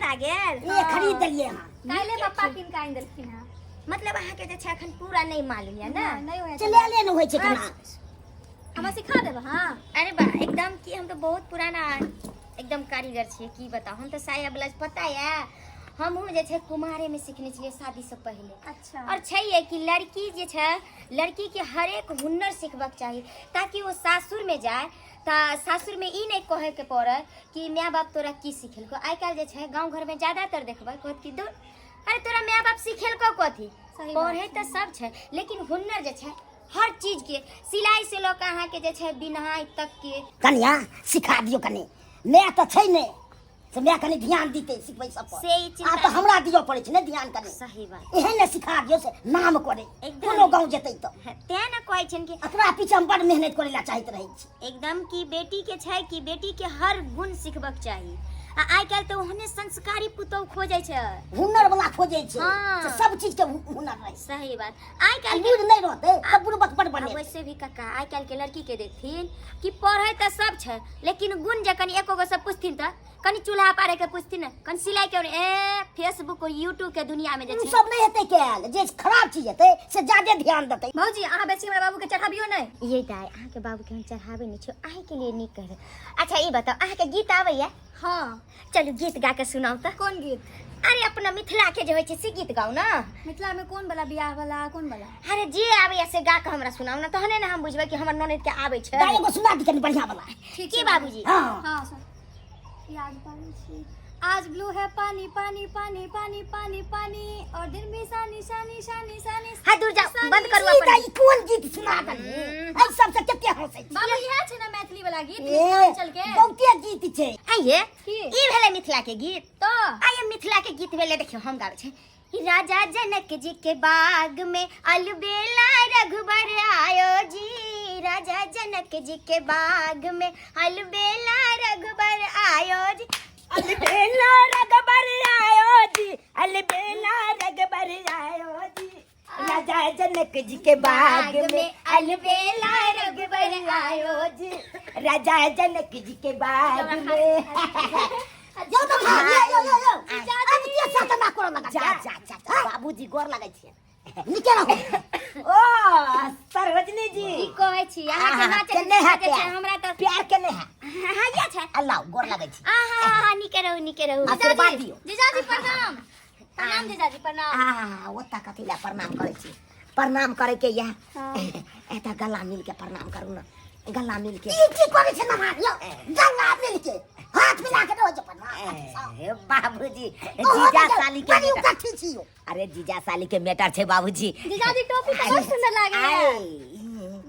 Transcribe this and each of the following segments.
भरा गेल। ए खरीद देलियै हँ। काल्हि पप्पा कीन के आनि देलखिन हँ। मतलब अहाँके जे छै अखन पूरा नहि मालूम यऽ ने? नहि, नहि होइए। चलेले नहि होइ छै केना। हमरा सिखा देब अहाँ? अरे बा एकदम, की हम तऽ बहुत पुराना एकदम कारीगर छियै, की बताउ। हम तऽ साया ब्लाउज पता यऽ, हमहूँ जे छै कुमारेमे सिखने छलियै शादीसँ पहिले। अच्छा। और छै ये कि लड़की जे छै, लड़की के हरेक हुनर सिखबाक चाही ताकि ओ सासुरमे जाय तऽ सासुरमे ई नहि कहैके पड़ै कि माय बाप तोरा की सिखेलकौ। आइ काल्हि जे छै गाँव घरमे ज्यादातर देखबै, कहत कि दूर, अरे तोरा माय बाप सिखेलकौ कथी? सही बात। पढ़ै तऽ सब छै, लेकिन हुनर जे छै हर चीज के, सिलाई से लऽ कऽ अहाँके जे छै बिनहाइ तक के। कनिया सिखा दियौ कनि, माय तऽ छै नहि से माय कनि ध्यान दितै सिखबै सब पर। से ई चिंता आब तऽ हमरा दिअ पड़ै छै ने ध्यान कनि। सही बात। एहन ने सिखा दियौ से नाम करे एकदम। कोनो गाँव जेतै तऽ। तें ने कहै छनि कि एकरा पीछे हम बड़ मेहनत करै लए चाहैत रहै छी। एकदम कि बेटी के छै कि बेटी के हर गुण सिखबक चाही, आ आइ काल्हि तऽ ओहने संस्कारी पुतोहु खोजै छै, हुनर वाला खोजै छै। हाँ। से सब चीज के हुनर रहै। सही बात। आइ आ काल्हि लूरि नहि रहतै तऽ बुड़बक बड़ आ बनेतै। वैसे भी कक्का, आइ काल्हि के लड़की के देखथिन कि पढ़ै तऽ सब छै, लेकिन गुण जे कनि एको गो से पुछथिन तऽ कनि चूल्हा पारे के पुछथिन ने, कनि सिलाई के, ए फेसबुक और यूट्यूब के दुनिया में जे ओ छै सब नहि हेतै कयल, जे खराब चीज हेतै से जादे ध्यान देतै। भौजी, अहाँ बेसी हमरा बाबू के चढ़ाबियौ नहि। ये दाइ, अहाँके बाबूके हम चढ़ाबै नहि छी, अहीँके लिए नीक कहै। अच्छा ई बताउ, अहाँके गीत आबैया? हाँ। चलू गीत गा के सुनाउ तऽ। कोन गीत? अरे अपना मिथिला के जे होइ छै से गीत गाउ ने। मिथिला में कोन वाला, बियाह वाला, कोन वाला? अरे जे आबैया से गा के हमरा सुनाउ ने, तहने ने हम बुझबै कि हमर ननद के आबै छै। दाइ एगो सुना दी कनि बढ़िया वाला। ठीक की छै। बाबूजी? हाँ। हाँ सुन, याद पाबै छी। आज ब्लू है पानी पानी पानी पानी पानी पानी और दिन भी सानी सानी सानी सानी। हाँ दूर जाओ, बंद करू ई अपन। दाइ कोन गीत सुना देलही? एहि सबसँ कते हँसै छी। बाबू, इएह छै ने मैथिली वाला गीत ए, मिथिलांचल के? बहुते गीत छै। आइये की? ई भेलै मिथिला के गीत? तऽ आइये मिथिला के गीत भेलै। देखियौ हम गाबै छै, राजा जनक जी के बाग में अलबेला रघुबर आयो जी, राजा जनक जी के बाग में अलबेला रघुबर आयो जी। अलबेला रघुबर आयो जी, अलबेला रघुबर आयो जी, राजा जनक जी के बाग में अलबेला रघुबर आयो जी, राजा जनक जी के बाग में। यो तो खा यो यो यो यो अब के साथ ना करो लगा। जा जा जा जा, बाबूजी गोर लगै छियै। निके रहो। ओ सरोजनी जी, की कहै छी अहाँके? नाचै केने है जे छै प्यार? हमरा तऽ प्यार केने है। हाँ ये छै। अल्लाह, गोर लगै छी। आहा हा, नीके रहू, नीके रहू। आशीर्वाद दियौ। जीजाजी प्रणाम, प्रणाम जीजाजी, प्रणाम। आ ओतऽ कथी लए प्रणाम करै छी? प्रणाम करे के या एतऽ गला मिल के प्रणाम करू ने, गला मिल के। ई की करै छै नहा यो? गला मिल के हाथ मिला के रहै छै प्रणाम। हे बाबूजी, ओहो जीजा तऽ साली के बड़ी बेटा। उकट्ठी छी यो। अरे जीजा साली के मेटर छै बाबूजी। जीजाजी, टोपी तऽ बड़ सुंदर लागैया। आय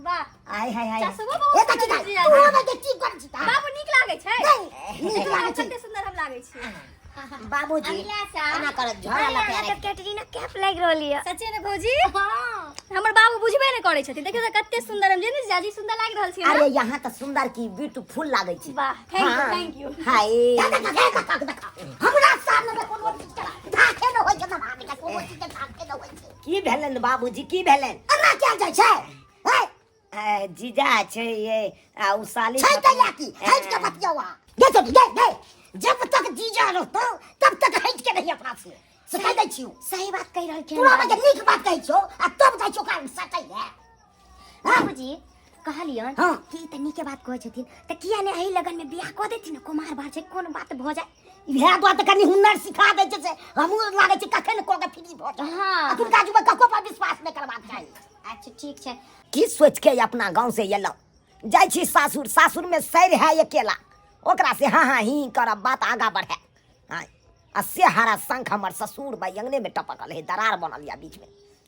वाह। आय हाय हाय। चश्मो ए बहुत तऽ की सुंदर दाइ, जीजाजी। तू हमरा के की करै छी? बाबू, नीक लागै छै? नहि, नीक लागै छै। कते सुंदर हम लागै छी। बाबूजी अगिला साल एना करत झोरा अरे लऽ के अहाँ आबै। तऽ कैटरीना कैफ लागि रहल यऽ। सच्चे ने भौजी? हमर बाबू बुझबे नहि करै छथिन। देखियौ तऽ कते सुंदर हम जे ने जीजाजी, सुंदर लागि रहल छी ने? अरे यहाँ तऽ सुंदर की ब्यूटीफुल लागै छै। वाह, thank you, thank you. हाय। देखा, देखा, देखा, देखा। हमरा सामने में कोनो चीज के धाके न होइ छै, नहा के कोनो चीज के धाके न होइ छै। की भेलनि बाबूजी, की भेलनि? एना कैल जाइ छै? हैं? जीजा छै ये आ उ साली छै छथिन। तैया की हटि के बतियाउ अहाँ। गे छोटी, गे गे, जब तक जीजा रहतौ तब तक हटि के रही अपना से से कहि दै छियौ। सही बात कहि रहल छियै। तोरा बजे नीक बात कहै छियौ आ तब जाइ छियौ ओकरा सटै लए। बाबूजी, कहलियन हाँ। कि ई तऽ नीके बात कहै छथिन, तऽ किया ने एहि लगन में बियाह कऽ देथिन ने? कुमार बार छै, कोन बात भऽ जाय। इएह दुआरे तऽ कनि हुनर सिखा दै छै से हमहूँ लागै छै कखन कऽ के फ्री भऽ जाउ। हाँ। अखुनका जुगमे ककरो पर विश्वास नहि करबाक चाही। अच्छा ठीक छै। की सोचि के अपना गाँव से एलहुँ, जाइ छी सासुर, सासुरमे सैर है अकेला, ओकरा से हाँ हाँ ही ही करब, बात आगाँ बढ़े आँय, आ से हरा शंख हमर ससुर भाई अंगने में टपकल है, दरार बनल या बीच में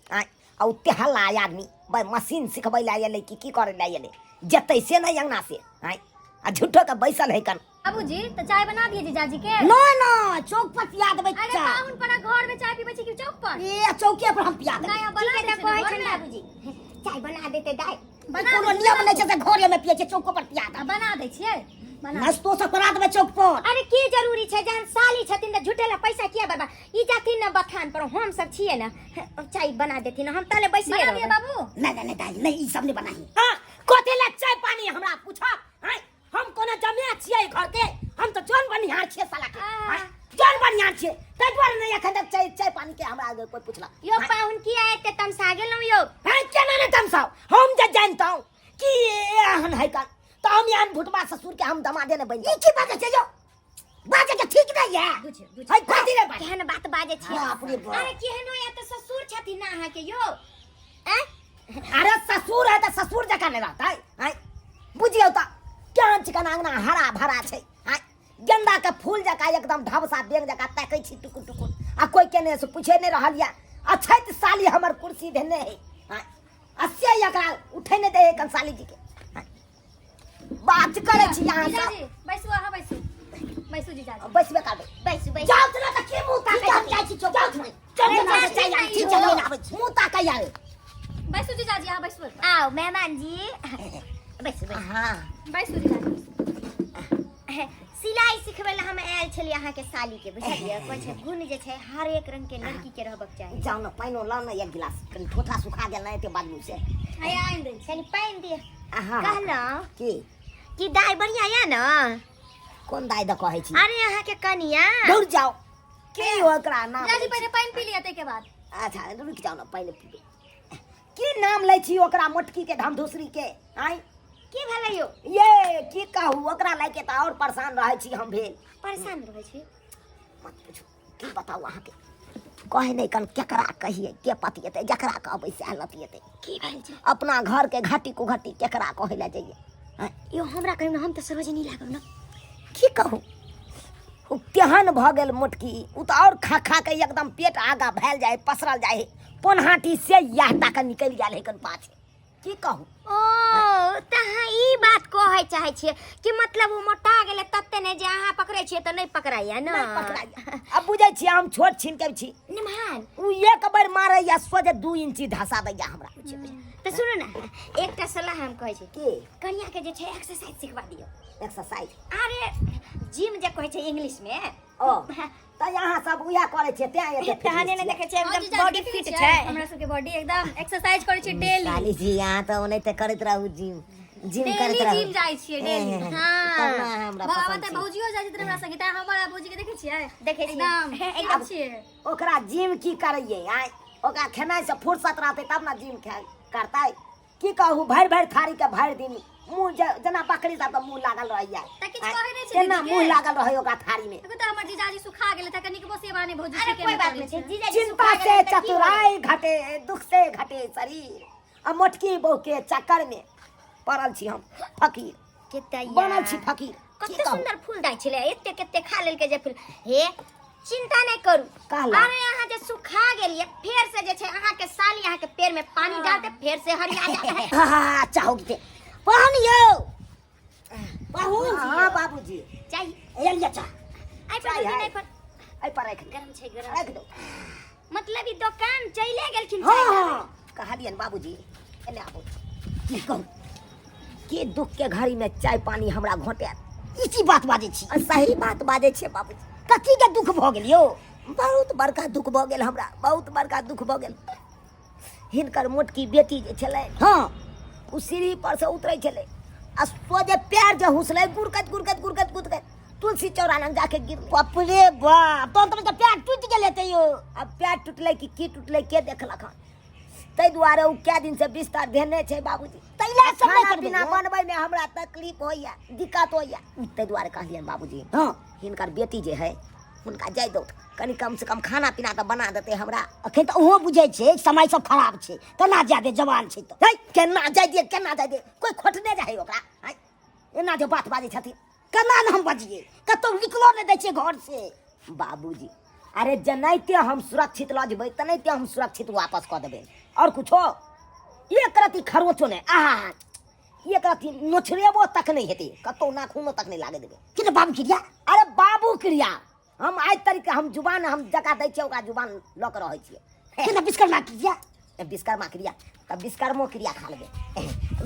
आँय, आ ओ तेहला आदमी भाई मशीन सिखबै लए एलै कि की करै लए एलै, जेतै से नहि अंगना से आँय, आ झूठो के बैसल है कन। बाबूजी, तऽ चाय बना दिए जीजाजी के। न न, चौक पर पिया देबै अरे चाय। पाहुन पर घर में चाय पीबै छी कि चौक पर? ए चौके पर हम पिया देबै। नहि, हम बना ठीक है, दै तऽ छियै कहै ने छनि घरमे। बाबूजी चाय बना देते दाइ। बना कोनो दै नियम छियै। नहि छै से घरे में पियै छै, चौको पर पिया देबै। बना दै छियै, बना। नाश्तो सब करा देबै चौक पर। अरे की जरूरी छै? जहन साली छथिन तऽ झूठे ला पैसा किया बर्बाद? ई जाथिन ने बथान पर, हम सब छियै ने, चाय बना देथिन, हम ताले बैसले बना दिए रहबै। बाबू। नहि नहि नहि दाइ, नहि, ई सब नहि बनाही। हाँ, कथी लए चाय पानी हमरा पूछब? आँय, हम कोनो जमिया छियै घर के? हम तऽ जन बनिहार छियै साला के। आँय, जन बनिहार छियै। ई की बाजै छै यौ? बाजै के ठीक नहीं है। बुझियौ बुझियौ। है कथी रे बाजै? केहन बात बाजै छियै? बाप रे बाप। अरे केहनो या तऽ ससुर छथिन ना अहाँके यौ। आँय? अरे ससुर है तऽ ससुर जकाँ नहि रहतै। आँय बुझियौ तऽ केहन चिकन अंगना हरा भरा छै। आँय गेंदा के फूल जकाँ एकदम धबसा बेंग जकाँ तकै छी टुकुर टुकुर, आ कोइ केने से पूछे नहि रहल यऽ। अछैत साली हमर कुर्सी धेने है। आँय आ से एकरा उठे नहि दै है कन साली जी के। आँय, बात करै छी अहाँ सब। जीजाजी बैसू, अहाँ बैसू, बैसू जीजाजी। बैसबे करबै। बैसू बैसू। जाउ तऽ तऽ की मुँह ताकै? हम जाइ छी चौक। जाउ तऽ, चल अरे चल जाइ जाइ छी, छी, चल आबै छी। मुँह ताकै आबै। बैसू जीजाजी, अहाँ बैसू एतऽ। आउ मेहमान जी, बैसू बैसू। हाँ बैसू जीजाजी। सिलाई सिखबै लए हम आयल छलियै अहाँके साली के, बुझलियै? कहै छै गुण जे छै हर एक रंग के लड़की के रहबक चाही। जाउ ने पानिओ लाउ ने एक गिलास, कनि ठोठा सुखा गेल ने एते बाजू से। हैया आनि दै छी। कनि पानि दिअ। अहाँ कहलहुँ की कि दाइ बढ़िआँ यऽ ने? कोन दाइ दऽ कहै छी? अरे अहाँके कनिया। दौड़ जाउ की ओकरा नाम जीजाजी लै छी? पहिले पानि पी लिअ ताहिके बाद। अच्छा रुकि जाउ ने, पहिले पीबै। की नाम लै छी ओकरा मोटकी के, धमधुसरी के? आँय की भेलै यौ? ये की कहू, ओकरा लए के तऽ आओर परेशान रहै छी हम भेल। परेशान रहै छी? मत पूछू, की बताउ अहाँके, कहै नहि कन केकरा कहियै, के पतिएतै, जकरा कहबै सएह लतिएतै। की भेल छै? अपना घर के घाटी कुघाटी केकरा कहै लए जइयै? आँय यौ हमरा कहियौ ने, हम तऽ सरोजनी लागब ने। की कहू, ओ तेहन भऽ गेल मोटकी, ओ तऽ आओर खा खा के एकदम पेट आगाँ भेल जाइ, पसरल जाइ है, पोनहाटी से इएह टा के निकलि गेल है कन पाछे। की कहू? ओ तऽ अहाँ ई बात कहै चाहै छियै कि मतलब ओ मोटा गेलै तते ने जे अहाँ पकड़ै छियै तऽ नहि पकड़ाइया ने? नहि पकड़ाइया। अब बुझै छियै हम छोट छिन के छी। निमहान ओ एक बेर मारैया सोझे 2 इंची धसा दैया हमरा। तऽ सुनू ने, एकटा सलाह हम कहै छी। की? कनिया के जे छै एक्सरसाइज सिखबा दियौ। एक्सरसाइज? अरे जिम जे कहै छै इंग्लिश में। ओ तऽ अहाँ सब उएह करै छियै तें एते तहने ने फिटनेस। देखै छियै हँ एकदम जीजाजी, बॉडी देखै फिट छियै? छै। हमरा सबके बॉडी एकदम एक्सरसाइज करै छियै डेली। साली जी अहाँ तऽ ओनाहिते करैत रहू, जिम जिम करैत डेली रहू। जिम जाइ छियै डेली। हाँ। तब ने हमरा बाबा पसन्द तऽ छै। भौजियो जाइ छथिन हमरा संगे, तैं हमर आ भौजी के देखै छियै? देखै छियै। एकदम एकदम छियै। ओकरा जिम की करैयै? आँय ओकरा खेनाइ से फुर्सत रहतै तब ने जिम करतै। की कहू, भरि भरि थारी के भरि दिन मुँह जेना बकरी सबके मुँह लागल रहैया तऽ किछु कहै नहि छै तेना दीदीके? मुँह लागल रहै ओकरा थारी में। देखो तऽ हमर जीजाजी सुखा गेलै तऽ कनिकबो सेवा नहि भौजी अरे के कोई नहि बात करै नहीं छै छै। जीजाजी चिंता सुखा से गेलै तऽ की होलै? चतुराई घटे, दुख से घटे शरीर, आ मोटकी बहू के चक्कर में पड़ल छी हम फकीर केते बनल छी फकीर। की कते कहू? सुंदर फूल दै छलै, एते कते खा लेलकै जे फूल। हे चिंता नहि करू। कहला। अरे अहाँ जे सुखा गेलियै फेर से जे छै अहाँ के साली अहाँ के पेड़ में पानी डालते फेर से हरिया जाता है। हाँ हाँ अच्छा हो गए पाहुन यौ पाहुन। हाँ बाबूजी चाहिए ए लिया चाह। आई पर चाय दीदी है। नहीं पर एहि पर राखि दे। गरम छै गरम। राखि दो। मतलब ई दुकान चले गेलखिन। हाँ चाय लाबै। हाँ कहलियनि बाबूजी एने आबू। की कहू के दुख के घड़ी में चाय पानी हमरा घोटायत? ई की बात बाजै छी? आ सही बात बाजै छियै बाबूजी। कथी के दुख भऽ गेल यौ? बहुत बड़का दुख भऽ गेल हमरा, बहुत बड़का दुख भऽ गेल। हिनकर मोटकी बेटी जे छलै, हाँ ओ सीढ़ी पर से उतरै छलै आ सोझे पैर जे हुसलै, गुड़कैत गुड़कैत गुड़कैत गुड़कैत तुलसी चौरा लग जाके गिर। बाप रे बाप, तहन तऽ पैर टूटि गेल हेतै यौ। आब पैर टूटलै कि की टूटलै के देखलक हन, ताहि दुआरे ओ कए दिन से बिस्तर धेने छै बाबूजी। तऽ इलाज सब नहि खाना करबै पीना यौ? बनबै में हमरा तकलीफ होइया, दिक्कत होइया, ताहि दुआरे कहलियनि बाबूजी। हाँ हिनकर बेटी जे है हुनका जाय दौ, कनि कम से कम खाना पीना तऽ बना देतै हमरा। अखन तऽ ओहो बुझै छै समय सब खराब छै, केना जाय दे, जवान छै तऽ। है केना जाय दियै, केना जाय दियै, कोइ खोटने जाइ ओकरा? है एना जे बात बाजै छथिन। केना ने हम बजियै, कतौ निकलो नहि दै छै घर से। बाबूजी अरे जेनाहिते हम सुरक्षित लऽ जेबै तेनाहिते हम सुरक्षित वापस कऽ देबै, आओर कुछो एक रति खरोचो नहि, आहा एक रति नोचरेबो तक नहि हेतै, कतौ नाखूनो तक नहि लागे देबै। की तऽ बाबू क्रिया? अरे बाबू क्रिया हम आइ तरीके हम जुबान हम जका दै छियै ओकरा जुबान लऽ कऽ रहै छियै। की तऽ विश्वकर्मा क्रिया? विश्वकर्मा क्रिया तऽ विश्वकर्मो क्रिया खा लेबै।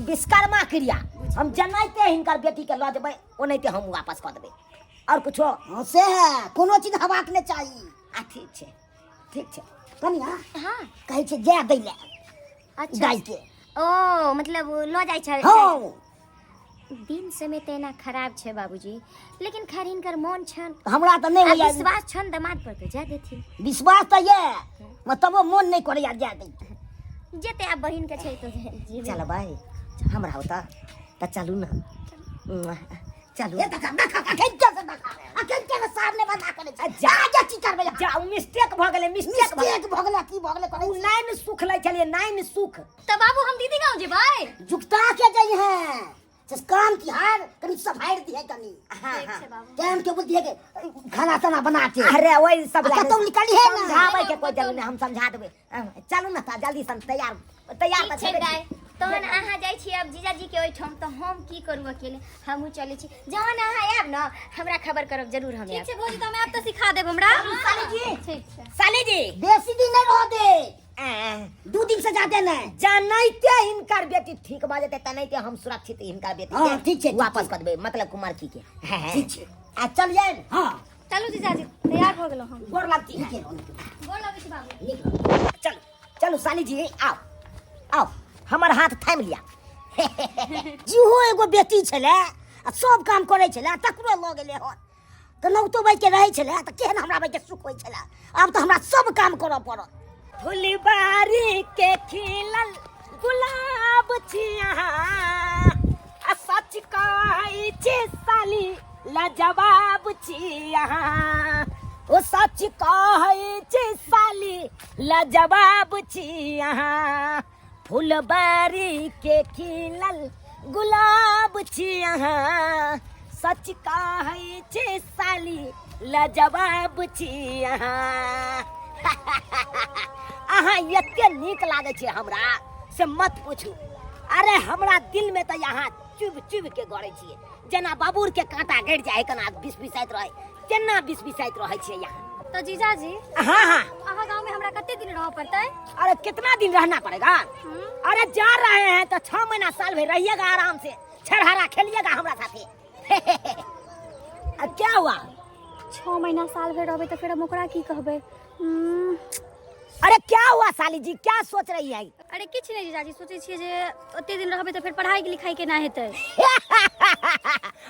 विश्वकर्मा क्रिया हम जेनाहिते हिनकर बेटीके लऽ जेबै ओनाहिते हम वापस कऽ देबै, आओर कुछो? हाँ से है, कोनो चीज हवाक नहि चाही। आ ठीक छै ठीक छै। कनिया हाँ कहै छै जाय दै लए। अच्छा गाय के। ओ मतलब लऽ जाइ छै? हाँ। दिन समय तऽ एना खराब छै बाबूजी, लेकिन खैर हिनकर मोन छन। हमरा तऽ नहि आ होइया विश्वास छन दमाद पर तऽ जा देथिन। विश्वास तऽ ये, तबो मोन नहि करैया जाय दै। जेते आब बहिन के छै तो जेबै। चलबै हमरा ओतऽ तऽ चलू ने। चलू। ए देखा देखा अखन के से देखा, अखन के सामने बंदा करे छै। जा। जा की करबै? जा, उ मिस्टेक भ गेलै, मिस्टेक भ मिस्टेक भ गेलै, की भ गेलै करै? उ नाइन सुख लै छलियै, नाइन सुख। तऽ बाबू हम दीदी गाँव जेबै। जुगता के जाइ है से काम तिहार कनी सफाई दिहे कनी। हाँ। ठीक हाँ। छै बाबू। टाइम टेबुल दिहे के खाना ताना बना के। अरे वही सब आ कतौ निकली है ना? समझाबै के कोई जरूरत नहीं, हम समझा देबै। चलू ना ता जल्दी सन तैयार तैयार ठीक तऽ छै छेबे। दाइ, तहन अहाँ जाइ छी आब जीजाजी के ओहिठाम, तऽ हम की करू अकेले? हमहूँ चलै छी। जहन अहाँ आयब ने, हमरा खबर करब जरूर, हम ठीक आयब। छै भौजी, तऽ हम आयब तऽ सिखा देब हमरा। साली जी। ठीक छै। साली जी। बेसी दिन नहीं रह दे, आ, 2 दिन से ज्यादा नहीं। जानैते हिनकर बेटी ठीक भऽ जेतै तनैते हम सुरक्षित हिनकर बेटी हाँ, के ठीक छै, ठीक वापस छै। कऽ देबै, मतलब कुमारकी के। ठीक छै। आ चल जाए। हाँ। चलू जीजाजी, तैयार भऽ गेलहुँ हम। गोर लगती है। नीक रहो, नीक रहो, गोर लगै छी बाबू। नीक रहो। चलू चलू साली जी, आओ आओ, हमर हाथ थामि लिया। जेहो एगो बेटी छलै आ सब काम करै छलै, तकरो लऽ गेलै हन। तऽ नौतो बाइके रहै छलै तऽ केहन हमरा बाइके सुख होइ छलै। आब तऽ हमरा सब काम करऽ पड़त। फुलबारी के खिलल गुलाब छिया, आ सच कहै छी साली, लाजवाब छिया। ओ सच कहै छी साली, लाजवाब छिया। फुलबारी के खिलल गुलाब छिया, सच कहै छी साली, लाजवाब छिया। अहाँ एते नीक लागै छै हमरा से मत पूछू। अरे हमरा दिल में तऽ यहाँ चुभ चुभ के गड़ै छियै, जेना बाबूर के कांटा गड़ि जाइ केना बिस बिसाइत रहै, तेना बिस बिसाइत रहै छियै यहाँ। तऽ जीजाजी, हाँ हाँ। अहाँ गाँव में हमरा कते दिन रहऽ पड़तै? अरे कितना दिन रहना पड़ेगा? अरे जा रहे हैं तो 6 महीना साल भर रहिएगा, आराम से छड़हरा खेलिएगा हमरा साथे। अब क्या हुआ? 6 महीना साल भरि रहबै तऽ फेर हम ओकरा की कहबै? अरे क्या हुआ साली जी, क्या सोच रही है? अरे किछु नहि जीजाजी, सोचै छियै जे ओते दिन रहबै तऽ फेर पढ़ाई लिखाई केना हेतै?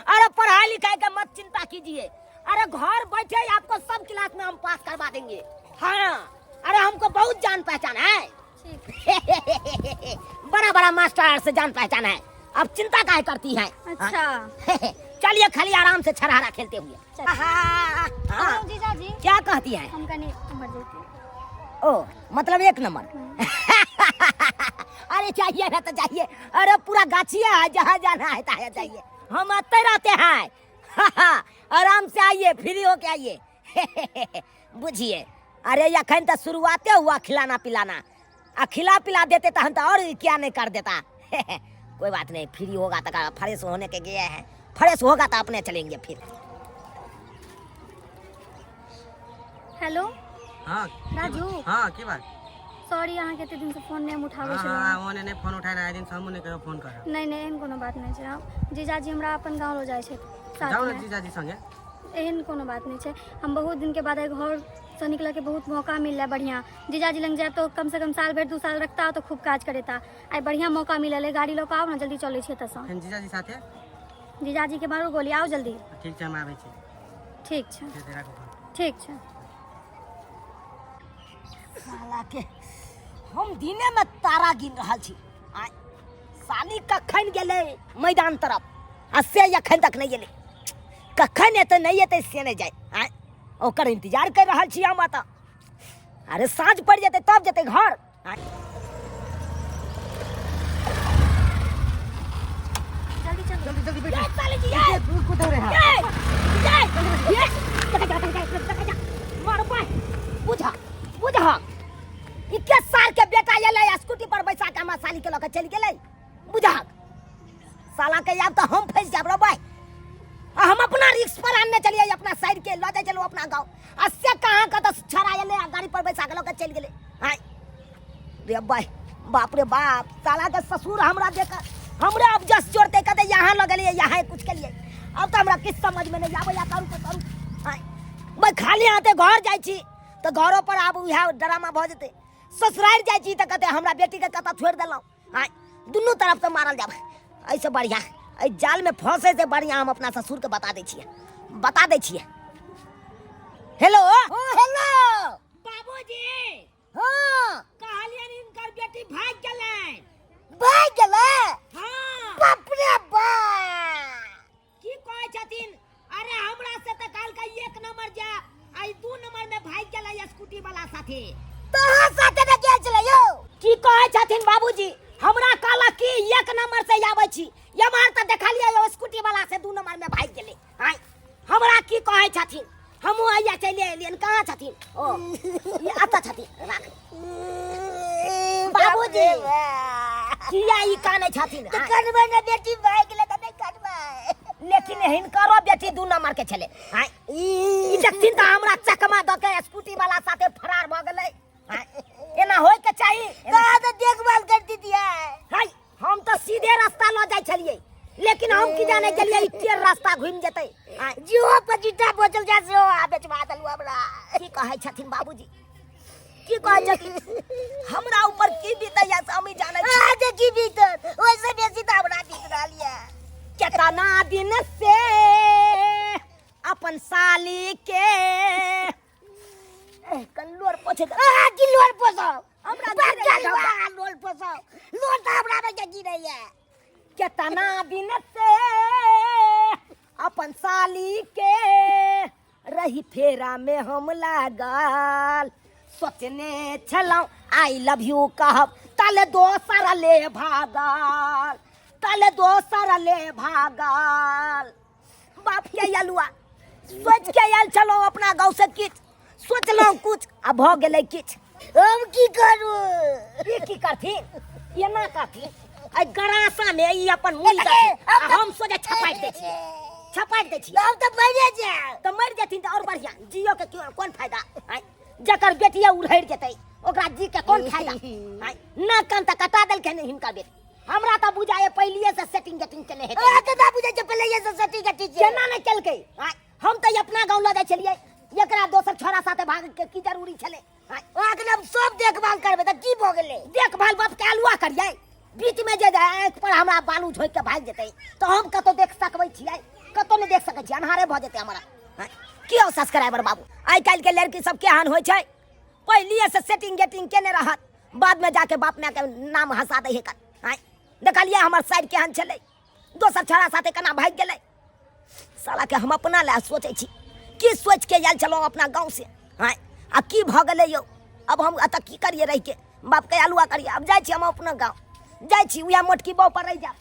अरे पढ़ाई लिखाई का मत चिंता कीजिए। अरे घर बैठे ही आपको सब क्लास में हम पास करवा देंगे। हाँ, अरे हमको बहुत जान पहचान है। ठीक। बड़ा बड़ा मास्टर से जान पहचान है। अब चिंता काहे करती है? अच्छा। चलिए, खाली आराम से छरहरा खेलते हुए। चल। हाँ, हाँ। जीजाजी। क्या कहती है? हम कनि उम्हर जैती। ओ मतलब एक नंबर। अरे चाहिए ना तो चाहिए। अरे पूरा गाछिया है, जहाँ जाना है तहाँ जाइए, हम आते रहते हैं। आराम से आइए, फ्री होके आइए। बुझिए, अरे अखन तो शुरुआते हुआ खिलाना पिलाना, आ खिला पिला देते तो हम तो और क्या नहीं कर देता। कोई बात नहीं, फ्री होगा तो, फ्रेश होने के गए हैं, फ्रेश होगा तो अपने चलेंगे फिर। हेलो। हाँ। राजू। हाँ, की बात? सॉरी, अहाँके एते दिनसँ फोन नहि हम उठाबै हाँ हाँ छलहुँ। ओने नहि फोन उठाए आइ दिन, हमहूँ नहि कहियो फोन करब। नहि नहि, एहन कोनो बात नहि छै। जीजाजी हमरा अपन गाँव लऽ जाइ छै जाउ ने। साथमे। जीजाजी संगे। एहन कोनो बात नहि छै। हम बहुत दिनके बाद आइ घरसँ निकलऽके बहुत मौका मिललै। बढ़िआँ, जीजाजी लग जायब तऽ कमसँ कम साल भरि 2 साल रखता तऽ खूब काज करेता। आइ बढ़िआँ मौका मिलल है। गाड़ी लऽ कऽ आउ ने जल्दी, चलै छी एतऽसँ। फेर जीजाजी साथे? जीजाजीके मारू गोली, आउ जल्दी। ठीक छै, हम आबै छी। ठीक छै। ठीक छै, राखू फोन। ठीक छै। साला के हम दिने में तारा गिन रहल छी। आय साली कखन गेलै मैदान तरफ आ से एखन तक नहि गेलै। कखन एतै नहि एतै से नहि जाय। आय ओकर इंतजार कर रहल छी हम एतऽ। अरे साँझ पड़ि जेतै तब जेतै घर। आय जल्दी चलू। जल्दी जल्दी। ये साली जी, ये कूद रहे हैं। ये ये ये चका चका चका चका चका मार पाए। बुझा बुझा, ई के साल के बेटा एलै आ स्कूटी पर बैसा के हमरा साली के लऽ के चलि गेलै। बुझा साला के, आब तऽ हम फँसि जायब रे भाई। आ हम अपना रिक्स पर आनने चलिए, अपना साइड के लऽ जाइ चलू अपना गाँव, आ से कहाँ कतऽ छड़ा एलै आ गाड़ी पर बैसा के लऽ के चलि गेलै। आय रे भाई, बाप रे बाप, साला के ससुर हमरा देख हमरा अब जस जोड़ते, कहते यहाँ लऽ गेलियै, यहाँ कुछ के लिए। अब तऽ हमरा किछु समझ में नहीं आबैया, करू तऽ करू। आय भाई, खाली हाथे घर जाइ छी तऽ घरो पर आब उएह ड्रामा भऽ जेतै। ससुरारि जाइ छी तऽ कहते हमरा बेटीके कतऽ छोड़ि देलहुँ। आय दुनू तरफसँ मारल जाब। एहिसँ बढ़िआँ, एहि जालमे फंसे से बढ़िआँ हम अपना ससुरके बता दै छियै, बता दै छियै। हेलो। हाँ, हेलो। बाबूजी। हाँ। कहलियनि हिनकर बेटी भागि गेलै। भागि गेलै? हाँ। बाप रे बाप। की कहै छथिन? छथिन। तोहर साथे ने गेल छलै यौ। की कहै छथिन बाबूजी? हमरा कहलक कि एक नंबर से आबै छी, एम्हर तऽ देखलियै यौ स्कूटी वाला से 2 नंबर में भागि गेलै। आँय, हमरा की कहै छथिन? हमहूँ आइया चलि एलियनि। कहाँ छथिन? ओ ई एतऽ छथिन। राख बाबूजी, किया ई कानै छथिन? तऽ कनबै ने, बेटी भागि गेलै तऽ नहि कनबै? लेकिन हिनकरो बेटी 2 नंबर के छलै। आँय, ई देखथिन तऽ हमरा चकमा दऽ के स्कूटी वाला साथे फरार भऽ गेलै। आँय, एना होय के चाही? कहाँ तऽ देखभाल कर दीदियै। हाय, हम तऽ सीधे रास्ता लऽ जाइ छलियै, लेकिन हम की जाने गेलियै ई टेढ़ रास्ता घुमि जेतै। आँय, जेहो 25टा बचल जाय सेहो आ बेचवा देलहुँ हमरा। की कहै छथिन बाबूजी? की कहै छथिन? हमरा ऊपर की बीतैया से हम ही जानै छी। अहाँ के की बीतत, ओहिसँ बेसी तऽ हमरा बीत रहल यऽ। केतना दिन से अपन साली के कल्लोर पोछे। अहाँ की लोर पोसब? हमरा बाप गिरैया के धब्बा। अहाँ लोर पोसब, लोर तऽ हमरा मे के गिरैया। केतना दिन से अपन साली के रही फेरा में हम लागल, सोचने छलहुँ I love you कहब, तले दोसर ले भागल, तले दोसर ले भागल। बाप के अलुआ, सोच के आयल छलहुँ अपना गाँव से किछु, सोचलहुँ कुछ आ भऽ गेलै किछु। हम की करू? ई की करथिन? एना करथिन, एहि गरासा में ई अपन मुँह देथिन आ हम सोझे छपाटि दै छियै, छपाटि दै छियै। हम तऽ मरिए जायब। तऽ मरि जेथिन तऽ आओर बढ़िआँ, जियो के कोन फायदा? आँय, जकर बेटिया उड़हरि जेतै ओकरा जी के कोन फायदा? आँय, नाक कान तऽ कटा देलखिन हिनकर बेटी। हमरा तऽ बुझाइए पहिलिए से सेटिंग गेटिंग केने हेतै। अहाँके तऽ बुझै छै पहिलैए से सेटिंग गेटिंग छै। केना नहि केलकै? आँय, हम तऽ अपना गाँव लऽ जाइ छलियै, एकरा दोसर छोरा साथे भागै के की जरूरी छलै? आँय, अहाँके हम सब देखभाल करबै तऽ की भऽ गेलै? देखभाल बाप के अलुआ करियै, बीच में जे आँखि पर हमरा बालू झोंकि के भागि जेतै तऽ हम कतौ देख सकबै छियै? कतौ नहि देख सकै छियै, अन्हारे भऽ जेतै हमरा। आँय, की हौ सब्सक्राइबर बाबू, आइ काल्हि के लड़की सब केहन होइ छै? पहिलिए से सेटिंग गेटिंग केने रहत, बाद में जाके बाप माय के नाम हंसा दै है। आँय, देखलियै हमर साइड केहन छलै, दोसर छोड़ा साथे केना भागि गेलै साला के। हम अपना लए सोचै छी की सोचि के आयल छलहुँ अपना गाँव से, आँय, आ की भऽ गेलै यौ? अब हम एतऽ की करियै रहिके? बापके अलुआ करियै? आब जाइ छी हम अपना गाँव, जाइ छी, उएह मोटकी बाउ पर रहि जायब।